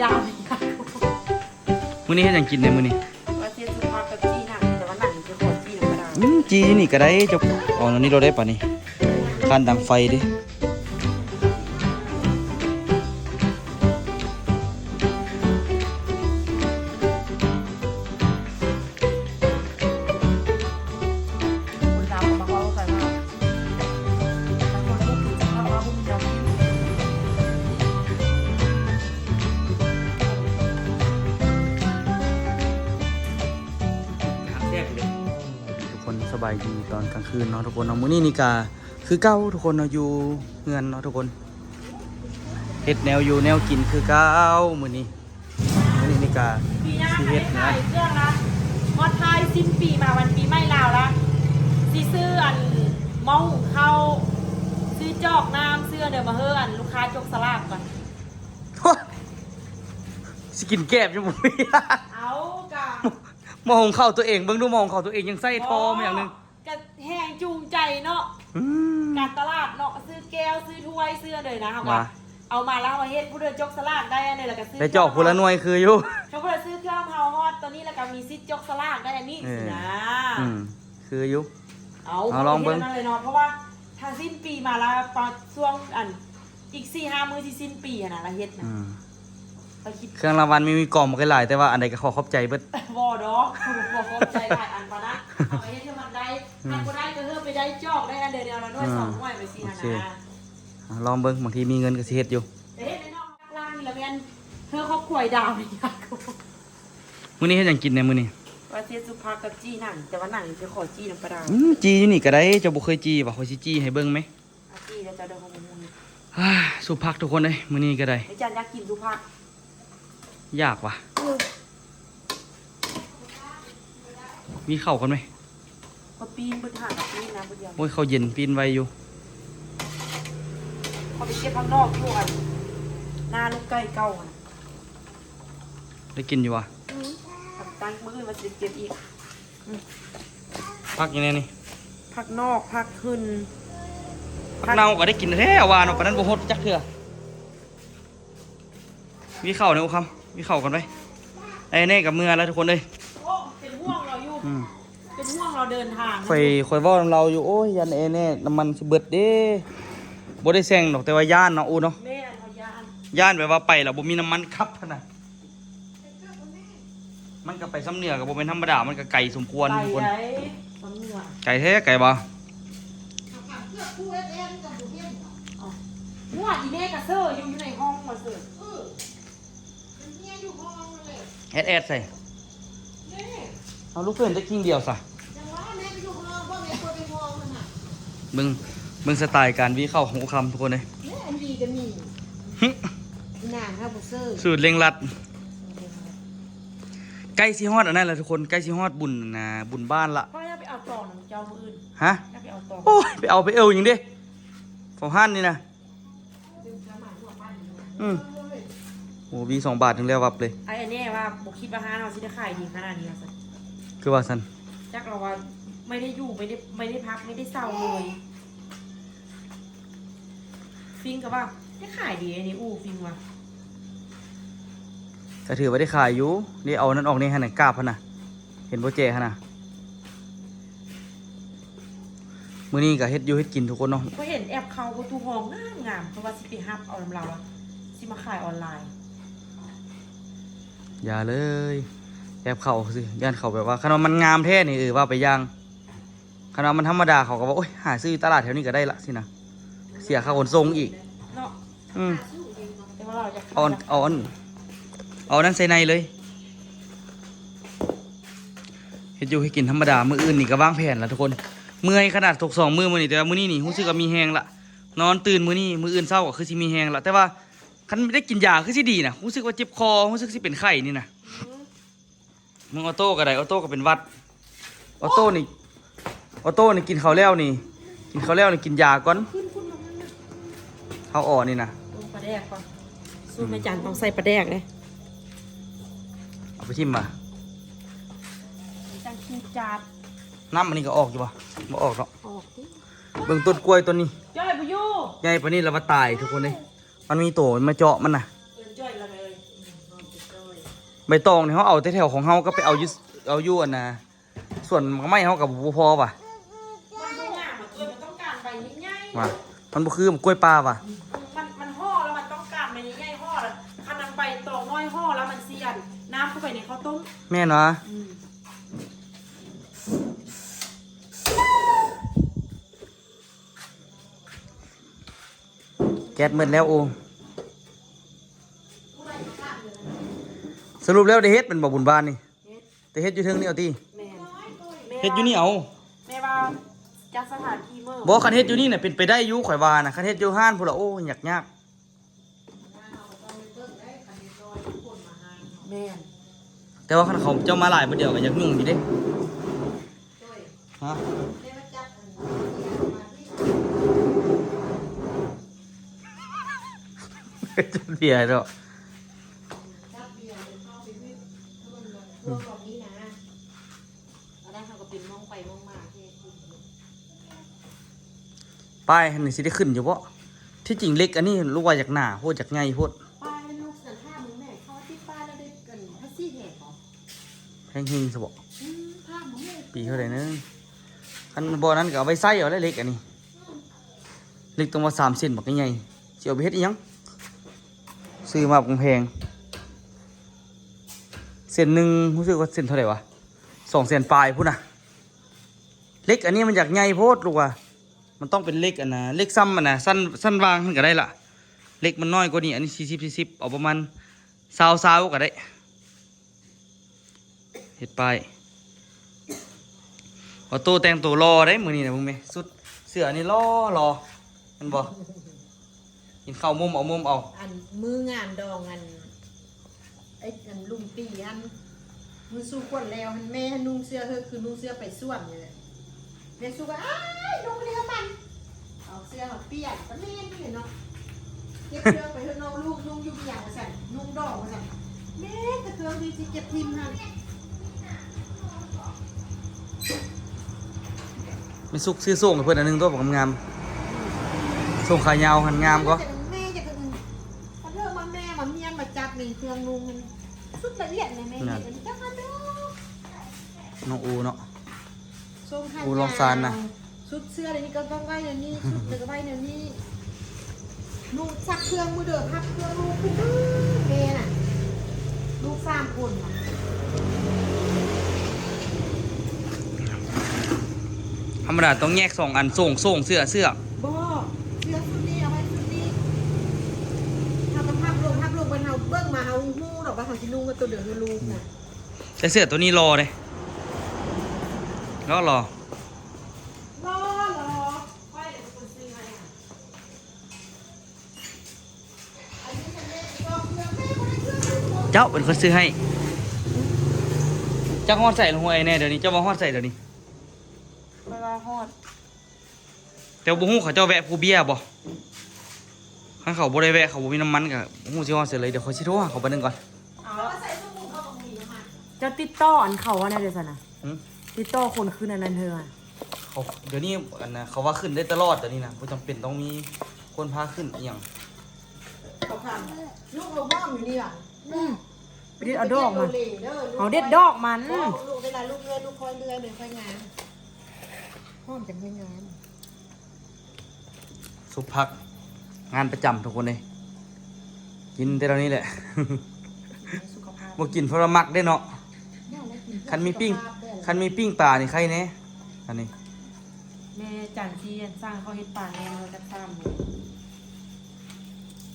ດາວນີ້ ມື້ນີ້ເຮັດຫຍັງກິນແດ່ມື້ນີ້? ວ່າຊິເຮັດຊຸບຜັກກັບຈີ່ໜັງ ແຕ່ວ່າໜັງຊິຂໍຈີ່ນຳກໍໄດ້. ອືມ ຈີ່ຢູ່ນີ້ກໍໄດ້ ເຈົ້າ ເອົາອັນນີ້ໂລດໄດ້ປານີ້ ຄານດັງໄຟເດ້. ຄົນລາວກໍມັກເວົ້າກັນວ່າ ທຸກຄົນສະບາຍດີຕອນກາງຄືນເນາະ ທຸກຄົນເນາະ. ມື້ນີ້ນີ້ກະຄືເກົ່າທຸກຄົນເນາະ ຢູ່ເຮືອນເນາະທຸກຄົນ ເຮັດແນວຢູ່ແນວກິນຄືເກົ່າມື້ນີ້. ອັນນີ້ນີ້ກະຊິເຮັດນະ ຮອດທ້າຍສິ້ນປີມາ ວັນປີໃໝ່ລາວລະ ຊິຊື້ອັນໝໍ້ຫຸງເຂົ້າ ຊື້ຈອກນ້ຳ ຊື້ອັນເດີມາເຮີ ອັນລູກຄ້າຈົກສະຫຼາກກ່ອນ. ໂອ້ຍ ຊິກິນແກບຢູ່ບໍ່ມີ. ເອົາກະ ໝໍ້ຫຸງເຂົ້າຕົວເອງ ເບິ່ງດູ ໝໍ້ຫຸງເຂົ້າຕົວເອງຍັງໃຊ້ທໍ່ມາຢ່າງໜຶ່ງ. ກະແຮງຈູງໃຈເນາະ ອືມ ການຕະຫຼາດເນາະ ຊື້ແກ້ວ ຊື້ຖ້ວຍ ຊື້ອັນເດີນະ ເຮົາກະເອົາມາແລ້ວເຮົາເຮັດ ຜູ້ເດີນຈົກສະຫຼາກໄດ້ອັນເດີ ແລ້ວກະຊື້ ໄດ້ຈອກຜູ້ລະໜ່ວຍຄືຢູ່ ເຂົາຜູ້ລະຊື້ເຄື່ອງເຮົາຮອດຕອນນີ້ ແລ້ວກະມີສິດຈົກສະຫຼາກໄດ້ອັນນີ້ຊີ້ນະ. ອືມ ຄືຢູ່ ເອົາ ເຮົາລອງເບິ່ງເນາະ ເພາະວ່າຖ້າສິ້ນປີມາລະ ປະ ຊ່ວງອັນ ອີກສີ່ຫ້າມື້ຊິສິ້ນປີຫັ້ນນະ ລະເຮັດນະ ອືມ ຂ້ອຍຄິດ ເຄື່ອງລາງວັນມີ ມີກອງບັກຫຼາຍ ແຕ່ວ່າອັນໃດກໍຂໍຂອບໃຈເບິດ. ບໍ່ດອກ ບໍ່ຂອບໃຈຫຼາຍອັນປານນັ້ນ ເຮົາກໍເຮັດໃຫ້ມັນໄດ້ ອືມ ຄັນບໍ່ໄດ້ກໍເຮີໄປໄດ້ຈອກໄດ້ອັນເດີ ເດືອນລະໜ່ວຍ ອືມ ສອງໜ່ວຍໄປຊີ້ຫັ້ນນະ. ໂອເຄ ອ່າ ລອງເບິ່ງ ບາງທີມີເງິນກໍຊິເຮັດຢູ່ ແຕ່ເຮັດໃນນອກຫຼັກໆນີ້ລະແມ່ນເພື່ອຄອບຄົວດາວນີ້. ມື້ນີ້ເຮັດຫຍັງກິນແດ່ມື້ນີ້? ວ່າຊິເຮັດຊຸບຜັກກັບຈີ່ໜັງ ແຕ່ວ່າໜັງຊິຂໍຈີ່ນຳປາດາວ. ອືມ ຈີ່ຢູ່ນີ້ກໍໄດ້ ເຈົ້າບໍ່ເຄີຍຈີ່ຫວາ? ຂ້ອຍຊິຈີ່ໃຫ້ເບິ່ງແມ. ອາ ຈີ່ແລ້ວເຈົ້າໄດ້ຂອງມື້ນີ້. ອ່າ ຊຸບຜັກທຸກຄົນເອີຍ ມື້ນີ້ກໍໄດ້. ອາຈານຢາກກິນຊຸບຜັກ. ຢາກຫວາ? ເອີ ມີເຂົ້າກ່ອນແມ. ຂ້ອຍປີ້ງເບິດ ຫາກັບປີ້ງນະ ບໍ່ດຽວ. ໂອ້ຍ ເຂົ້າເຢັນປີ້ງໄວຢູ່. ຂ້ອຍໄປເກັບຜັກນອກຢູ່ອັນ ນາລູກໄກ່ເກົ່າຫັ້ນ. ໄດ້ກິນຢູ່ຫວາ? ອືມ ຕັ້ງມື້ອື່ນວ່າຊິໄດ້ເກັບອີກ. ອືມ ຜັກຫຍັງແດ່ນີ້? ຜັກນອກ ຜັກຫຶ່ນ ຜັກເນົ່າກໍໄດ້ກິນແທ້ວ່າເນາະ ປານນັ້ນບໍ່ຫົດຈັກເທື່ອ. ມີເຂົ້າແດ່ ໂອ້ ຄຳ ມີເຂົ້າກ່ອນໄປ. ໄອ້ແນ່ກັບເມືອແລ້ວທຸກຄົນເອີຍ. ໂອ້ ເປັນຫ່ວງລາວຢູ່. ອືມ ເປັນຫ່ວງລາວເດີນທາງ. ຂ້ອຍ ຂ້ອຍເວົ້ານຳລາວຢູ່ ໂອ້ຍ ຢ້ານແອແນ່ ນ້ຳມັນຊິເບິດເດ້. ບໍ່ໄດ້ແຊ່ງດອກ ແຕ່ວ່າຢ້ານເນາະ ໂອ້ເນາະ. ແມ່ນ ເຮົາຢ້ານ ຢ້ານແບບວ່າໄປແລ້ວບໍ່ມີນ້ຳມັນຂັບຫັ້ນນະ. ມັນກໍໄປຊຳເໜືອກໍບໍ່ແມ່ນທຳມະດາ ມັນກໍໄກສົມຄວນ ໄກ ທຸກຄົນ. ໄກ ຊຳເໜືອ ໄກແທ້ ໄກບໍ່? ເອົາ ຫົວອີແມ່ກະເຊີຢູ່ ຢູ່ໃນຫ້ອງວ່າເຊີ. ເອີ ເປັນເມຍຢູ່ຫ້ອງນັ້ນແຫຼະ ແອດໆໃສ່. ເອີ ເອົາລູກເພິ່ນໄດ້ກິ່ງດຽວຊະ. ຈັ່ງວ່າແມ່ໄປຢູ່ຫ້ອງ ພວກແມ່ເປີດໃນຫ້ອງນັ້ນນະ. ເບິ່ງ ເບິ່ງສະຕາຍການຫວີເຂົ້າຂອງອຸຄຳທຸກຄົນເອີຍ. ເອີ ອັນຫວີກໍມີ ຫຶ ນາງເຮົາບໍ່ເຊີ ສູດເລັ່ງລັດ. ໃກ້ຊິຮອດອັນນັ້ນແລ້ວທຸກຄົນ ໃກ້ຊິຮອດບຸນນະ ບຸນບ້ານລະ. ພໍ່ຢາກໄປເອົາຕອງນຳເຈົ້າມື້ອື່ນ. ຮະ? ຢາກໄປເອົາຕອງ. ໂອ້ຍ ໄປເອົາ ໄປເອົາຫຍັງເດ້ ເຝົ້າຮ້ານນີ້ນະ. ອືມ ໂອ້ ຫວີສອງບາດໜຶ່ງແລ້ວວັບເລີຍ. ອ້າຍແນ່ວ່າບໍ່ຄິດວ່າຮ້ານເຮົາຊິໄດ້ຂາຍດີຂະໜາດນີ້ວ່າຊັ້ນ. ຄືວ່າຊັ້ນ? ຈັກລາວວ່າ ໄມ່ໄດ້ຢູ່ ໄມ່ໄດ້ ໄມ່ໄດ້ພັກ ໄມ່ໄດ້ເຊົາເລີຍ. ຟິງກໍວ່າໄດ້ຂາຍດີອັນນີ້ ອູ້ ຟິງວ່າ. ກໍຖືວ່າໄດ້ຂາຍຢູ່ ໄດ້ເອົານັ້ນອອກນີ້ຫັ້ນນະ ກາບຫັ້ນນະ ເຫັນບໍ່ແຈຫັ້ນນະ. ມື້ນີ້ກໍເຮັດຢູ່ເຮັດກິນທຸກຄົນເນາະ. ຂ້ອຍເຫັນແອັບເຂົ້າປະຕູຫ້ອງງາມໆ ເພາະວ່າຊິໄປຮັບເອົານຳລາວ ຊິມາຂາຍອອນລາຍ. ຢ່າເລີຍ ແອັບເຂົ້າຊື່ ຢ້ານເຂົາແບບວ່າ ຄັນວ່າມັນງາມແທ້ນີ້ ເອີ ວ່າໄປຢ່າງ. ຄັນວ່າມັນທຳມະດາເຂົາກໍວ່າ ໂອ້ຍ ຫາຊື້ຢູ່ຕະຫຼາດແຖວນີ້ກໍໄດ້ລະຊີ້ນະ ເສຍຄ່າຂົນສົ່ງອີກເນາະ. ອືມ ແຕ່ວ່າເຮົາຢາກ ເອົາ ເອົາ ເອົານັ້ນໃສ່ໃນເລີຍ. ເຮັດຢູ່ເຮັດກິນທຳມະດາ ມື້ອື່ນນີ້ກໍວາງແຜນລະທຸກຄົນ. ເມື່ອຍຂະໜາດ ຕົກສອງມື້ມື້ນີ້ ແຕ່ວ່າມື້ນີ້ນີ້ຮູ້ສຶກວ່າມີແຮງລະ ນອນຕື່ນມື້ນີ້ ມື້ອື່ນເຊົ້າກໍຄືຊິມີແຮງລະ. ແຕ່ວ່າຄັນໄດ້ກິນຢາຄືຊິດີນະ ຮູ້ສຶກວ່າເຈັບຄໍ ຮູ້ສຶກຊິເປັນໄຂ້ນີ້ນະ. ອືມ ມຶງອອໂຕ້ກໍໄດ້ ອອໂຕ້ກໍເປັນຫວັດ. ອອໂຕ້ນີ້ ອອໂຕ້ນີ້ກິນເຂົ້າແລ້ວນີ້ ກິນເຂົ້າແລ້ວນີ້ກິນຢາກ່ອນ. ເຮົາອໍນີ້ນະ ຕົ້ມປາແດກກ່ອນ. ສູດແມ່ຈັນຕ້ອງໃສ່ປາແດກເດ້. ເອົາໄປຖິ້ມມາ ຈັງຄືຈາດ. ນ້ຳອັນນີ້ກໍອອກຢູ່ບໍ່? ບໍ່ອອກເນາະ. ອອກຕິ. ເບິ່ງຕົ້ນກ້ວຍຕົ້ນນີ້ ຈ້ອຍບໍ່ຢູ່ ໃຫຍ່ປານນີ້ລະວ່າຕາຍທຸກຄົນເດ້. ມັນມີໂຕມາເຈາະມັນນະ. ເອີ້ນຈ້ອຍລະເລີຍ. ໃບຕອງນີ້ເຮົາເອົາແຕ່ແຖວຂອງເຮົາ ກໍໄປເອົາຢູ່ ເອົາຢູ່ອັນນ່າ ສວນໝາກໄມ້ເຮົາກໍບໍ່ພໍວ່າ ມັນບໍ່ງາມ ມັນຕ້ອງການໃບໃຫຍ່ໆ ວ່າ ມັນບໍ່ຄືໝາກກ້ວຍປ່າວ່າ ມັນ ມັນຫໍ່ແລ້ວມັນຕ້ອງການໃບໃຫຍ່ໆ ຫໍ່ແລ້ວ ຄັນນຳໃບຕອງນ້ອຍຫໍ່ແລ້ວມັນຊິອັນ ນ້ຳເຂົ້າໄປໃນເຂົ້າຕົ້ມ ແມ່ນຫວາ? ອືມ ແກັດໝົດແລ້ວໂອ. ສະຫຼຸບແລ້ວໄດ້ເຮັດແມ່ນບໍ່ ບຸນບ້ານນີ້? ເຮັດ ແຕ່ເຮັດຢູ່ເທິງນີ້ເອົາຕິ? ແມ່ນ ເຮັດຢູ່ນີ້ເອົາ. ແມ່ວ່າຈັດສະຖານທີ່ມື້ ບໍ່ ຄັນເຮັດຢູ່ນີ້ນະເປັນໄປໄດ້ຢູ່ ຂ້ອຍວ່ານະ ຄັນເຮັດຢູ່ຮ້ານພຸ້ນລະ ໂອ້ ຍາກໆ. ແມ່ນ ແຕ່ວ່າຄັນເຂົາເຈົ້າມາຫຼາຍມື້ດຽວກໍຢາກຫຍຸ້ງຢູ່ເດ້. ຮະ ຈັດເບຍເນາະ ອັນນັ້ນເຮົາກໍເປັນມອງໄປມອງມາແທ້. ປ້າຍຫັ້ນນີ້ຊິໄດ້ຂຶ້ນຢູ່ບໍ່? ທີ່ຈິງເຫຼັກອັນນີ້ຮູ້ວ່າຢາກໜາໂພດ ຢາກໃຫຍ່ໂພດ. ປ້າຍມັນລູກສັນທາບ ມຶງແມ່ ເຂົາຕິດປ້າຍແລ້ວໄດ້ອັນພາສີແທ້ບໍ່? ແພງເຮງຊະບໍ? ອືມ ຖາມເບິ່ງແມ່ ປີເທົ່າໃດເນີ? ຄັນບໍ່ນັ້ນກໍເອົາໄວ້ໃຊ້ເອົາແຫຼະ ເຫຼັກອັນນີ້. ອືມ ເຫຼັກຕ້ອງວ່າສາມເຊັນບັກໃຫຍ່ໆ ຊິເອົາໄປເຮັດອີ່ຫຍັງ? ຊື້ມາບັກແພງ ເຊັນໜຶ່ງຮູ້ສຶກວ່າເຊັນເທົ່າໃດວະ? ສອງແສນປາຍພຸ້ນນະ. ເຫຼັກອັນນີ້ມັນຢາກໃຫຍ່ໂພດລູກວ່າ ມັນຕ້ອງເປັນເຫຼັກອັນນ່າ ເຫຼັກຊ່ຳອັນນ່າ ຊັ້ນ ຊັ້ນຫວ່າງຫັ້ນກໍໄດ້ລະ. ເຫຼັກມັນນ້ອຍກວ່ານີ້ ອັນນີ້ສີ່ສິບ ສີ່ສິບ ເອົາປະມານຊາວ ຊາວກໍໄດ້. ເຮັດປ້າຍ ອອໂຕ້ແຕ່ງໂຕຫຼໍ່ເດ້ມື້ນີ້ນະ ເບິ່ງແມະ ຊຸດເສື້ອນີ້ຫຼໍ່ໆ ແມ່ນບໍ່? ກິນເຂົ້າມຸມເອົາ ມຸມເອົາ. ອັນມື້ງານດອງ ອັນ ເອີຍ ອັນລຸງປີຫັ້ນ ມື້ສູ່ຂວັນແລ້ວຫັ້ນ ແມ່ຫັ້ນນຸ່ງເສື້ອເຮີ ຄືນຸ່ງເສື້ອໄປສວນນີ້ແຫຼະ. ແມ່ສຸກວ່າ ອ້າຍ ນຸ່ງອັນນີ້ກໍມັນ ເອົາເສື້ອມາປ່ຽນ ກໍແມ່ນຢູ່ເນາະ. ເກັບເຄື່ອງໄປເຮີເນາະ ລູກນຸ່ງຢູ່ເປັນຫຍັງວ່າຊັ້ນ ນຸ່ງດອງວ່າຊັ້ນ. ແມ່ນແຕ່ເຄື່ອງທີ່ຊິເກັບຖິ້ມຫັ້ນ. ແມ່ສຸກຊື້ໂສ້ງໃຫ້ເພິ່ນອັນໜຶ່ງຕົວະ ງາມໆ ໂສ້ງຂາຍາວຫັ້ນງາມກວ່າ. ແມ່ຈະ ແມ່ຈະ ຄັນເທີມາແມ່ມາມຽນມາຈັບນີ້ ເຄື່ອງນຸ່ງຫັ້ນສຸດລະອຽດເລີຍແມ່. ນັ້ນ ເຮັດອັນນີ້ຈັກອັນເດີ ນ້ອງອູເນາະ. ຊົງຂາຍາວ ອູລອງຊານນະ ຊຸດເສື້ອແນວນີ້ກໍຕ້ອງໄວ້ແນວນີ້ ຊຸດແລ້ວກໍໄວ້ແນວນີ້. ລູກຊັກເຄື່ອງມື້ເດີ ພັບເຄື່ອງລູກຂຶ້ນເດີ ແມ່ນະ ລູກສາມຄົນນະ. ທຳມະດາຕ້ອງແຍກສອງອັນ ໂສ້ງ ໂສ້ງ ເສື້ອ ເສື້ອ. ບໍ່ ເສື້ອຊຸດນີ້ເອົາໄວ້ຊຸດນີ້ ເຮົາກໍພັບລົງ ພັບລົງ ເບິ່ງ ເຮົາເບິ່ງມາເຮົາຮູ້ດອກວ່າເຮົາຊິນຸ່ງກັບໂຕໃດໃຫ້ລູກນະ. ແຕ່ເສື້ອໂຕນີ້ຫຼໍ່ເດ້ ຫຼໍ່ ຫຼໍ່ ຫຼໍ່ ຂ້ອຍເປັນຄົນຊື້ໃຫ້. ເຈົ້າເປັນຄົນຊື້ໃຫ້. ຈັກຮອດໃສລະຫ້ວຍແນ່ດຽວນີ້ ເຈົ້າວ່າຮອດໃສດຽວນີ້? ຂ້ອຍວ່າຮອດ ແຕ່ບໍ່ຮູ້ເຂົາເຈົ້າແວະພູເບຍບໍ່? ຄັນເຂົາບໍ່ໄດ້ແວະ ເຂົາບໍ່ມີນ້ຳມັນກໍບໍ່ຮູ້ຊິຮອດໃສເລີຍ. ດຽວຂ້ອຍຊິໂທຫາເຂົາບາດໜຶ່ງກ່ອນ. ເຈົ້າຕິດຕໍ່ອັນເຂົາວ່າແນວໃດຊັ້ນນະ? ຫື? ຕິດຕໍ່ຄົນຂຶ້ນອັນນັ້ນເທື່ອ. ເຂົາ ດຽວນີ້ອັນນະ ເຂົາວ່າຂຶ້ນໄດ້ຕະຫຼອດດຽວນີ້ນະ ບໍ່ຈຳເປັນຕ້ອງມີຄົນພາຂຶ້ນອີ່ຫຍັງ. ເຂົາຖາມ ລູກເຮົາຫ້ອມຢູ່ນີ້ຫວາ? ອືມ ໄປເດັດເອົາດອກມັນ ເຮົາເດັດດອກມັນ. ລູກເວລາລູກເລື່ອຍ ລູກຄ່ອຍເລື່ອຍ ມັນຄ່ອຍງາມ. ຫອມຈັງເຮັດງານ. ຊຸບຜັກ ງານປະຈຳທຸກຄົນເອີຍ ກິນແຕ່ເຫຼົ່ານີ້ແຫຼະ. ສຸຂະພາບ ບໍ່ກິນເພາະວ່າມັກເດ້ເນາະ. ຄັນມີປີ້ງ ຄັນມີປີ້ງປານີ້ໄຄແດ່ ອັນນີ້. ແມ່ຈັນຊິສັ່ງເຂົາເຮັດປາແນມເຮົາຈັກສາມມື້.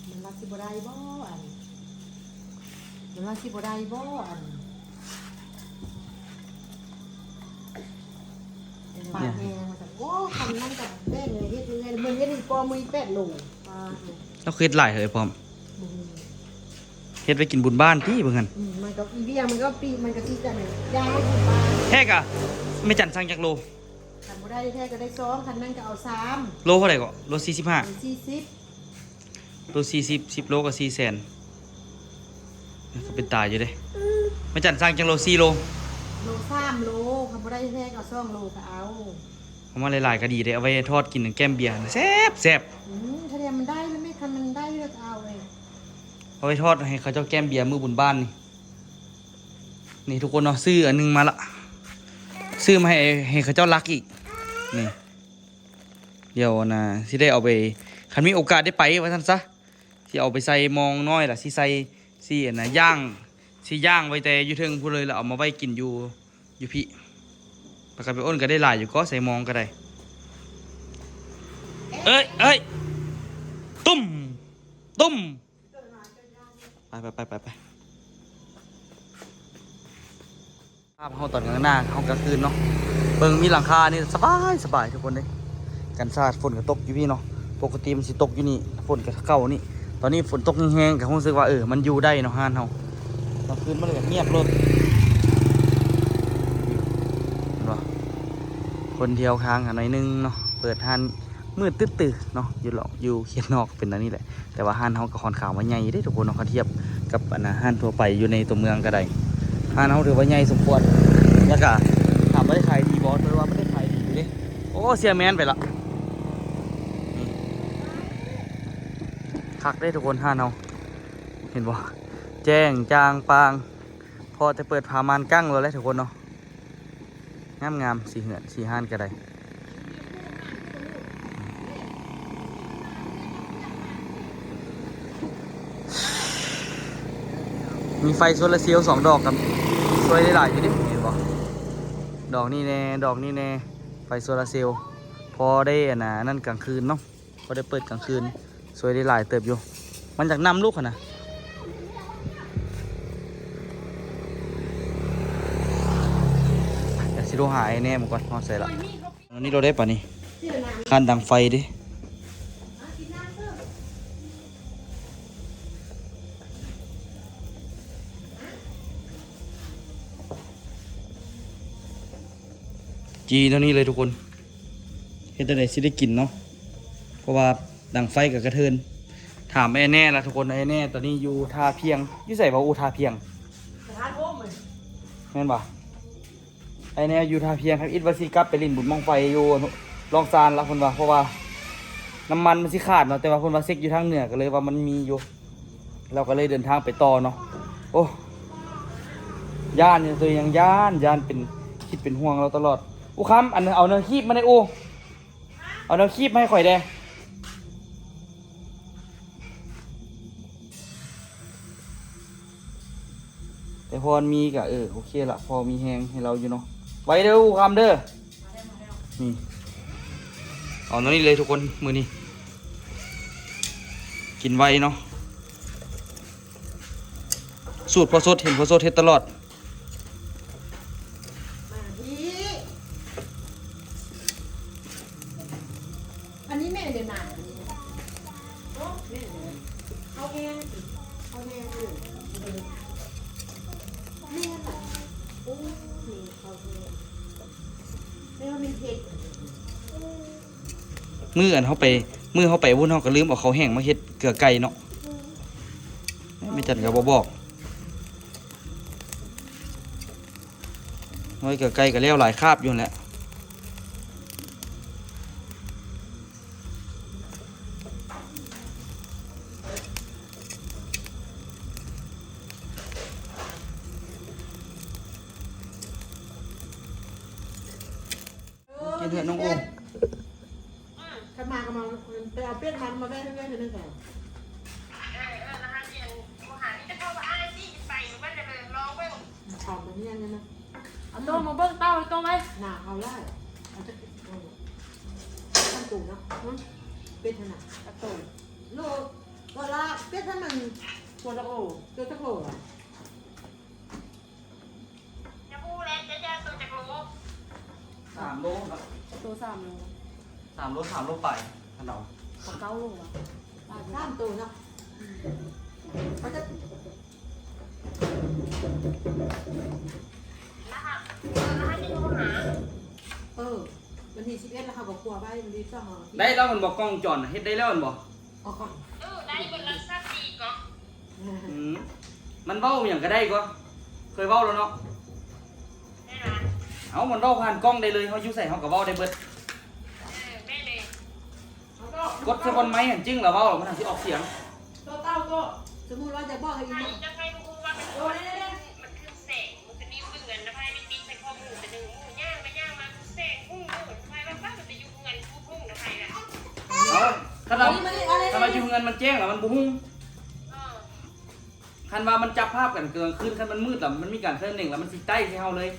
ມັນວ່າຊິບໍ່ໄດ້ບໍ່ ອັນ ມັນວ່າຊິບໍ່ໄດ້ບໍ່ ອັນ ປາກແຮງວ່າຊັ້ນ. ໂອ້ ຄັນນັ້ນກໍແບ່ງເລີຍ ເຮັດເລີຍ ມື້ເຮັດນີ້ກໍມື້ແປດໂລ. ປາດໂທ ລາວຄືເຮັດຫຼາຍເຮີ້ຍພ້ອມ ບໍ່ຮູ້ ເຮັດໄວ້ກິນບຸນບ້ານຕິເບິ່ງຫັ້ນ. ອືມ ມັນກໍອີເວຍ ມັນກໍປີ ມັນກໍຊິຈະແມ່ນຢາຍບຸນບ້ານ. ແທ້ກະ ແມ່ຈັນສັ່ງຈັກໂລ? ຄັນບໍ່ໄດ້ແທ້ກໍໄດ້ສອງ ຄັນນັ້ນກໍເອົາສາມ. ໂລເທົ່າໃດເກາະ? ໂລສີ່ສິບຫ້າ ສີ່ສິບ. ໂລສີ່ສິບ ສິບໂລກໍສີ່ແສນ. ກໍເປັນຕາຢູ່ເດ້. ແມ່ຈັນສັ່ງຈັກໂລ? ສີ່ໂລ. ໂລສາມໂລ ຄັນບໍ່ໄດ້ແທ້ກໍເອົາສອງໂລກໍເອົາ. ເອົາມາຫຼາຍໆກໍດີເດ້ ເອົາໄວ້ທອດກິນແກ້ມເບຍ ແຊບໆ. ອືມ ຖ້າແທ້ມັນໄດ້ແລ້ວແມ່ ຄັນມັນໄດ້ແລ້ວກໍເອົາເລີຍ. ເອົາໄວ້ທອດໃຫ້ເຂົາເຈົ້າແກ້ມເບຍມື້ບຸນບ້ານນີ້. ນີ້ທຸກຄົນເນາະ ຊື້ອັນໜຶ່ງມາລະ ຊື້ມາໃຫ້ ໃຫ້ເຂົາເຈົ້າລັກອີກ. ນີ້ ດຽວນະ ຊິໄດ້ເອົາໄປ ຄັນມີໂອກາດໄດ້ໄປວ່າຊັ້ນຊະ ຊິເອົາໄປໃສ່ໝໍ້ນ້ອຍລະ ຊິໃສ່ ຊິອັນນະ ຍ່າງ ຊິຍ່າງໄວ້ແຕ່ຢູ່ເທິງພຸ້ນເລີຍ ລະເອົາມາໄວ້ກິນຢູ່ ຢູ່ພີ້. ປາກກະໄປໂອນກໍໄດ້ຫຼາຍຢູ່ກໍ ໃສ່ໝໍ້ກໍໄດ້. ເອີຍ ເອີຍ ຕຸ້ມ ຕຸ້ມ. ໄປ ໄປ ໄປ ໄປ ໄປ. ພາບເຮົາຕອນກາງໜ້າ ເຮົາກາງຄືນເນາະ ເບິ່ງມີຫຼັງຄານີ້ສະບາຍ ສະບາຍທຸກຄົນເດ້. ກັນຊາດ ຝົນກໍຕົກຢູ່ພີ້ເນາະ ປົກກະຕິມັນຊິຕົກຢູ່ນີ້ ຝົນກໍເຂົ້ານີ້. ຕອນນີ້ຝົນຕົກແຮງໆ ກໍຮູ້ສຶກວ່າ ເອີ ມັນຢູ່ໄດ້ເນາະ ຮ້ານເຮົາ. ກາງຄືນມັນກໍງຽບໂລດ ເຫັນບໍ່? ຄົນທ່ຽວທາງກັນໜ້ອຍໜຶ່ງເນາະ ເປີດຮ້ານມືດຕຶດຕື່ເນາະ ຢູ່ລອກ ຢູ່ເຂດນອກເປັນແນວນີ້ແຫຼະ. ແຕ່ວ່າຮ້ານເຮົາກໍຂ້ອນຂ້າງວ່າໃຫຍ່ເດ້ທຸກຄົນເນາະ ຄັນທຽບກັບອັນນະ ຮ້ານທົ່ວໄປຢູ່ໃນຕົວເມືອງກໍໄດ້. ຮ້ານເຮົາຖືວ່າໃຫຍ່ສົມຄວນ ແລ້ວກໍຖາມວ່າໄດ້ຂາຍດີບໍ່ ຖືວ່າມັນໄດ້ຂາຍດີຢູ່ເດ້. ໂອ້ ເສຍແມ່ນໄປລະ ຄັກເດ້ທຸກຄົນ ຮ້ານເຮົາ ເຫັນບໍ່? ແຈ້ງຈ່າງປ່າງ ພໍແຕ່ເປີດຜ້າມ່ານກັ້ງແລ້ວແຫຼະທຸກຄົນເນາະ. ງາມໆ ສີເຮືອນສີຮ້ານກໍໄດ້. ມີໄຟໂຊລາເຊວສອງດອກ ກໍຊ່ວຍໄດ້ຫຼາຍຢູ່ເດ້ ເຫັນບໍ່? ດອກນີ້ແດ່ ດອກນີ້ແດ່ ໄຟໂຊລາເຊວ ພໍໄດ້ອັນນະ ອັນນັ້ນກາງຄືນເນາະ. ພໍໄດ້ເປີດກາງຄືນ ຊ່ວຍໄດ້ຫຼາຍເຕີບຢູ່. ມັນຢາກນຳລູກຫັ້ນນະ. ດຽວຊິໂທຫາອ້າຍແນ່ໝູ່ກ່ອນ ຮອດໃສລະ? ອັນນີ້ໂລດໄດ້ປານນີ້ ຄານດັງໄຟເດ້. ຈີ່ເທົ່ານີ້ເລີຍທຸກຄົນ ເຮັດຈັ່ງໃດຊິໄດ້ກິນເນາະ ເພາະວ່າດັງໄຟກໍກະເທີນ. ຖາມອ້າຍແນ່ລະທຸກຄົນ ອ້າຍແນ່ຕອນນີ້ຢູ່ທ່າພຽງ ຢູ່ໃສວະ? ໂອ ທ່າພຽງ ສະພານໂຮມເລີຍ ແມ່ນບໍ່? ອ້າຍແນ່ຢູ່ທ່າພຽງ ທຳອິດວ່າຊິກັບໄປຫຼິ້ນບຸນບັ້ງໄຟຢູ່ລ່ອງຊານລະ ເພິ່ນວ່າ ເພາະວ່ານ້ຳມັນມັນຊິຂາດເນາະ ແຕ່ວ່າເພິ່ນວ່າເຊັກຢູ່ທາງເໜືອ ກໍເລີຍວ່າມັນມີຢູ່. ລາວກໍເລີຍເດີນທາງໄປຕໍ່ເນາະ. ໂອ້ ຢ້ານຢູ່ ຕົວເອງຍັງຢ້ານ ຢ້ານເປັນ ຄິດເປັນຫ່ວງລາວຕະຫຼອດ. ອູຄຳ ອັນ ເອົາແນວຄີບມາແດ່ ອູ ເອົາແນວຄີບມາໃຫ້ຂ້ອຍແດ່. ແຕ່ພໍມີກະ ເອີ ໂອເຄລະ ພໍມີແຮງໃຫ້ລາວຢູ່ເນາະ. ໄວເດີ ອູຄຳເດີ. ນີ້ ເອົາແນວນີ້ເລີຍທຸກຄົນ ມື້ນີ້ກິນໄວເນາະ. ສູດພໍ່ສົດ ເຫັນພໍ່ສົດເຮັດຕະຫຼອດ. ມາພີ້ ອັນນີ້ແມ່ນເດນາ ໂອ້ ແມ່ນ ເອົາແຮງ ເອົາແຮງເລີຍ ແມ່ນລະ ໂອ້ ນີ້ ເອົາແຮງ ແມ່ນວ່າແມ່ນເຜັດ. ມື້ອັນເຮົາໄປ ມື້ເຮົາໄປວຸ້ນ ເຮົາກໍລືມເອົາເຂົ້າແຫ້ງມາເຮັດເກືອໄກ່ເນາະ. ແມ່ຈັນກໍບໍ່ບອກ. ໂອ້ຍ ເກືອໄກ່ກໍແລ້ວຫຼາຍຄາບຢູ່ຫັ້ນແຫຼະ. ກິນເຖາະນ້ອງໂອ. ຄັນມາກໍມາ ໄປເອົາເປັດມາ ມາແວ່ເຮືອນເທື່ອໜຶ່ງກ່ອນ. ເອີ ເອີ ລະຫາຊິອັນ ໂທຫາ ມີແຕ່ເພາະວ່າອ້າຍຊິໄປຢູ່ບ້ານ ລະລອງເບິ່ງ. ເອົາໂຕມາເບິ່ງເຕົ້າ ໂຕໄວ້ ໜາວເອົາຫຼາຍ ເອົາຈັກ ເອີ ຕັ້ງໂຕເນາະ ຫຶ ເປັດຫັ້ນນະ ຈັກໂຕ ໂລ ໂຕລະ ເປັດຫັ້ນມັນ ຕົວຈັກໂລ ຕົວຈັກໂລຫວາ? ຈະຮູ້ແລ້ວ ຈະ ຈະໂຕຈັກໂລ? ສາມໂລເນາະ ໂຕສາມໂລ ສາມໂລ ສາມໂລປາຍ ຄັນເອົາ ເກົ້າໂລຫວາ? ສາມໂຕເນາະ ອືມ ເຂົາຈະ ເອີ ວັນທີສິບເອັດ ລະເຮົາກໍຄົວໄວ້ ວັນທີສອງ ໄດ້ແລ້ວແມ່ນບໍ່? ກ້ອງວົງຈອນເຮັດໄດ້ແລ້ວແມ່ນບໍ່? ອອກກ່ອນ ເອີ ໄດ້ເບິດລະ ຊາວສີ່ ກໍ ອືມ ມັນເວົ້າຫຍັງກໍໄດ້ກໍ ເຄີຍເວົ້າແລ້ວເນາະ. ເອົາ ມັນເວົ້າຜ່ານກ້ອງໄດ້ເລີຍ ເຮົາຢູ່ໃສເຮົາກໍເວົ້າໄດ້ເບິດ. ເອີ ແມ່ນເດ ກົດໃສ່ບ່ອນໄມຫັ້ນ ຈຶ່ງລະເວົ້າ ມັນຈັ່ງຊິອອກສຽງ. ຕົວເຕົ້າກໍ ສົມມຸດວ່າຈະບອກໃຫ້ອີ່ ມັນຄືແສງ ມັນຄື ຄັນວ່າ ຄັນວ່າຢູ່ເຮືອນມັນແຈ້ງແລ້ວມັນບໍ່ຮຸ່ງ. ຄັນວ່າມັນຈັບພາບກັນກາງຄືນ ຄັນມັນມືດແລ້ວມັນມີການສະເໜັງແລ້ວມັນຊິໄຕ້ໃສ່ເຮົາເລີຍ.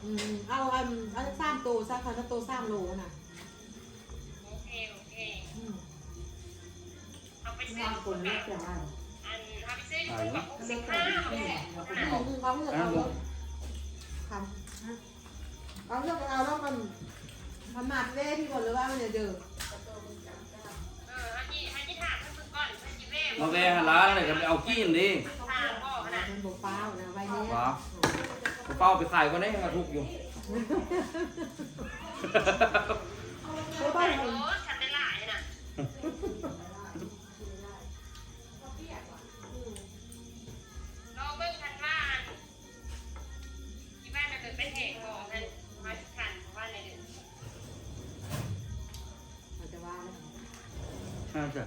ອືມ ເອົາອັນ ເອົາຈັກສາມໂຕຊະ ຄັນວ່າໂຕສາມໂລນະ. ໂອເຄ ໂອເຄ ອືມ ເອົາໄປຊື້ ອັນ ເອົາໄປຊື້ຢູ່ ຫົກສິບຫ້າ ອືມ ເອົາເລືອກເອົາເນາະ ຄັນ ເອົາເລືອກເອົາເນາະ ມັນ ມັນມາແວ່ທີ່ບໍ່ ຫຼືວ່າມັນເດີ ເອີ ເຮົາຊິ ເຮົາຊິຖາມເພິ່ນເບິ່ງກ່ອນ ເພິ່ນຊິແວ່ ມາແວ່ຫັ້ນລະ ແລ້ວກໍໄປເອົາກີ້ນເດ້ ຖາມບໍ່ຫັ້ນນະ ມັນບໍ່ຟ້າວນະ ໄວແນ່ ບໍ່ຟ້າວ ໄປຂາຍກ່ອນເດ້ ມາທຸກຢູ່ ບໍ່ໄດ້ ໂອ້ ຄັນໄດ້ຫຼາຍນະ. ລອງເບິ່ງຄັນວ່າ ທີ່ວ່າຈະເປັນແຮງບໍ່ ຄັນວ່າຄັນ ເພາະວ່າໃນເດືອນ ເຮົາຈະວ່າແລ້ວ ເຮົາຈະ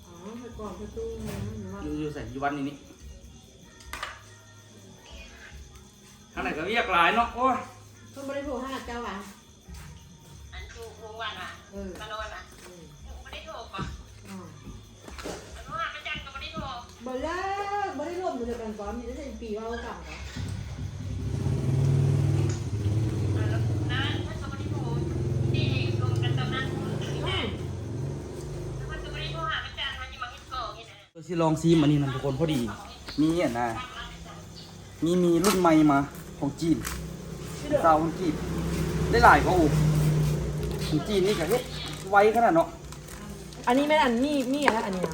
ອໍ ໄປກອງປະຕູ ຢູ່ ຢູ່ໃສ? ຢູ່ວັດນີ້ນີ້ ທາງໃດກໍວຽກຫຼາຍເນາະ ໂອ້ຍ ເພິ່ນບໍ່ໄດ້ໂທຫາເຈົ້າຫວາ? ອັນ ໂທ ໂທວັນຫວາ? ເອີ ມານອນຫວາ? ເອີ ບໍ່ໄດ້ໂທບໍ່? ອໍ ອັນ ໂທຫາພະຈັນກໍບໍ່ໄດ້ໂທ ບໍ່ເລີກ ບໍ່ໄດ້ລົມຢູ່ນຳກັນກ່ອນ ມີແຕ່ເປັນປີເວົ້າກັນກໍ ອ່າ ແລ້ວ ແລ້ວເພິ່ນກໍບໍ່ໄດ້ໂທ ທີ່ລົມກັນຕອນນັ້ນ ອືມ ແລ້ວເພິ່ນກໍບໍ່ໄດ້ໂທຫາພະຈັນ ວ່າຊິມາເຮັດກອງເຮັດຫຍັງ ຊິລອງຊີມອັນນີ້ນຳທຸກຄົນ ພໍດີມີອັນນາ ມີ ມີລຸ້ນໃໝ່ມາຂອງຈີນ ຊາວພັນກີບ ໄດ້ຫຼາຍກວ່າ ໂອ້ ຂອງຈີນນີ້ກໍເຮັດໄວຂະໜາດເນາະ ອັນນີ້ແມ່ນອັນມີ ມີອັນນັ້ນ ອັນນີ້ນະ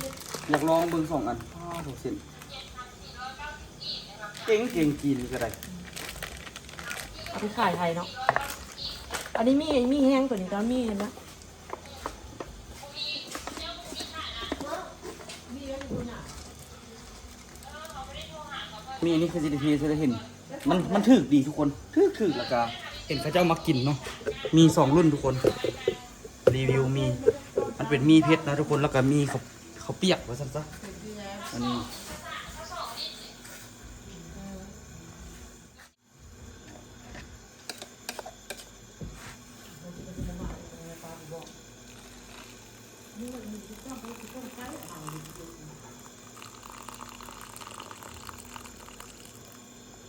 ຢາກລອງເບິ່ງສອງອັນ ອ້າວ ໂດດເສັ້ນ ເກັ່ງໆ ຈີນນີ້ກໍໄດ້ ເອົາໄປຂາຍໄທເນາະ ອັນນີ້ມີ ມີແຮງ ໂຕນີ້ກໍມີຫັ້ນນະ. ມີອັນນີ້ຄືຊິໄດ້ເທໃສ່ ໄດ້ເຫັນ ມັນ ມັນຖືກດີທຸກຄົນ ຖືກໆ ແລ້ວກະເຫັນເຂົາເຈົ້າມັກກິນເນາະ ມີສອງລຸ້ນທຸກຄົນ ຣີວິວມີ ມັນເປັນໝີ່ເຜັດນະທຸກຄົນ ແລ້ວກະມີເຂົ້າ ເຂົ້າປຽກວ່າຊັ້ນຊະ ອັນນີ້.